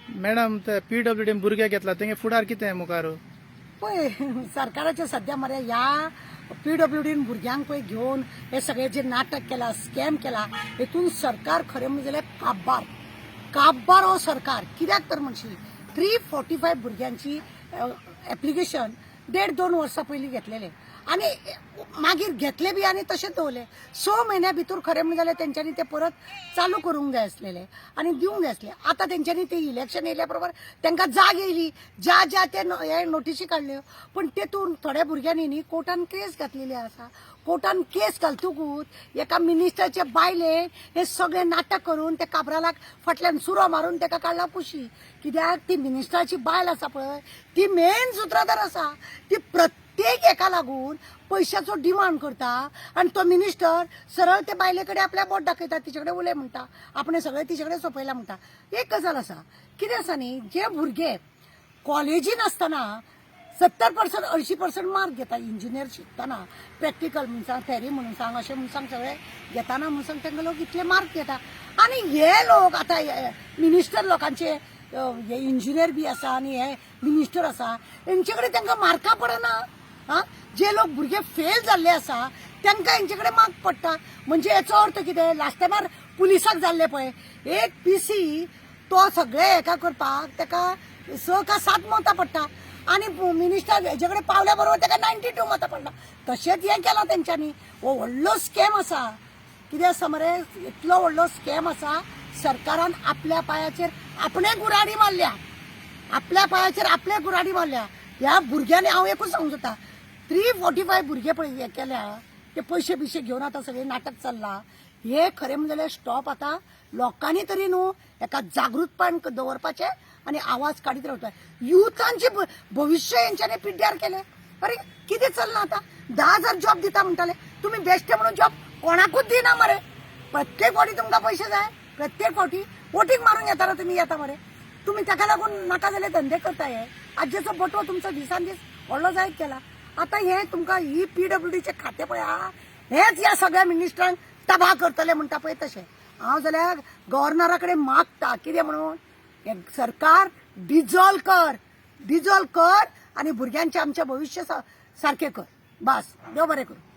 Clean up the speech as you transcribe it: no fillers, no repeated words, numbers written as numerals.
Madam, ते PWD भुरगे घेतला, तेंगे फुडार कितें मुखार? पळय, सरकाराचे सध्या मरे ह्या पीडब्ल्यूडीन भुरग्यांक पळय घेवन हे सगळे जे नाटक केला, स्कॅम केला, हेतून सरकार खरें म्हणजे जाल्यार काबार काबार हो सरकार. कित्याक तर म्हणशी, 345 भुरग्यांची एप्लिकेशन देड दोन वर्सां पयलीं घेतलेले आनी मागीर घेतले बी आनी तशेंच दवरले. 6 म्हयन्या भितर खरें म्हणलें जाल्यार तेंच्यांनी ते परत चालू करूंक जाय आसलेले आनी दिवंक जाय आसले. आतां तेंच्यांनी ते इलेक्शन येयल्या बरोबर तांकां जाग येयली, ज्या ज्या ते हे नोटिशी काडल्यो. पूण तेतून थोड्या भुरग्यांनी न्ही कोर्टान केस घातलेली आसा. कोर्टान केस घालतकूच एका मिनिस्टरचे बायलेन हे सगळें नाटक करून ते काब्रालाक फाटल्यान सुरो मारून तेका काडला कुशी. कित्याक ती मिनिस्टराची बायल आसा पळय, ती मेन सुत्रधार आसा. ती प्रत्येक एका लागून पयशाचो डिमांड करता आनी तो मिनिस्टर सरळ ते बायले कडेन आपल्या बोट दाखयता, तिचे कडेन उलय म्हणटा, आपणें सगळें तिचे कडेन सोंपयलां म्हणटा. एक गजाल आसा, कितें आसा न्ही, जे भुरगे कॉलेजीन आसतना 70%, 80% मार्क घेता, इंजिनियर शिकतना प्रॅक्टिकल म्हूण सांग, थेरी म्हणून सांग, अशें म्हूण सांग, सगळें घेताना म्हूण सांग, तांकां लोक इतले मार्क घेता. आनी हे लोक आतां मिनिस्टर लोकांचे हे इंजिनियर बी आसा आनी हे मिनिस्टर आसा, हेंचे कडेन तांकां मार्कां पडना. आं, जे लोक भुरगे फेल जाल्ले आसा तांकां हेंचे कडेन मार्क पडटा. म्हणजे हेचो अर्थ कितें? लास्ट टायमार पुलिसाक जाल्ले पळय, एक पीसी तो सगळे हेका करपाक ताका 6 का 7 मतां पडटा आनी मिनिस्टर हेजे कडेन पावल्या बरोबर ताका 92 मतां पडटा. तशेंच हें केलां तेंच्यांनी. हो व्हडलो स्कॅम आसा. कितें आसा मरे, इतलो व्हडलो स्कॅम आसा. सरकारान आपल्या पांयाचेर आपणे कुराडी मारल्या, आपल्या पांयाचेर आपले कुराडी मारल्या ह्या भुरग्यांनी. हांव एकूच सांगूंक सोदता, 345 भुरगे पळय हे केल्या, ते पयशे बिशे घेवन आतां सगळें नाटक चल्लां. हे खरें म्हणलें जाल्यार स्टॉप आतां लोकांनी तरी न्हू एका जागृतपण दवरपाचें आनी आवाज काडीत रावता. युथांचे भविश्य हेंच्यांनी पिड्ड्यार केलें. अरे, कितें चल्लां आतां? 10,000 जॉब दिता म्हणटाले तुमी, बेश्टे म्हणून जॉब कोणाकूच दिना मरे. प्रत्येक फावटी तुमकां पयशे जाय, प्रत्येक फावटी वोटींग मारून येताना तुमी येता मरे. तुमी ताका लागून नाका जाल्यार धंदे करता. हे आजेचो बटवो तुमचो दिसान दीस व्हडलो जायत गेला. आतां हे तुमकां ही पीडब्ल्यूडीचे खातें पळय आहा, हेच ह्या सगळ्या मिनिस्टरांक तबाह करतले म्हणटा पळय तशें. हांव जाल्यार गव्हर्नरा कडेन मागता, कितें म्हणून, हें सरकार डिजॉल्व कर, डिजॉल्व कर आनी भुरग्यांचें आमचें भविश्य सारकें कर. बस, देव बरें करूं.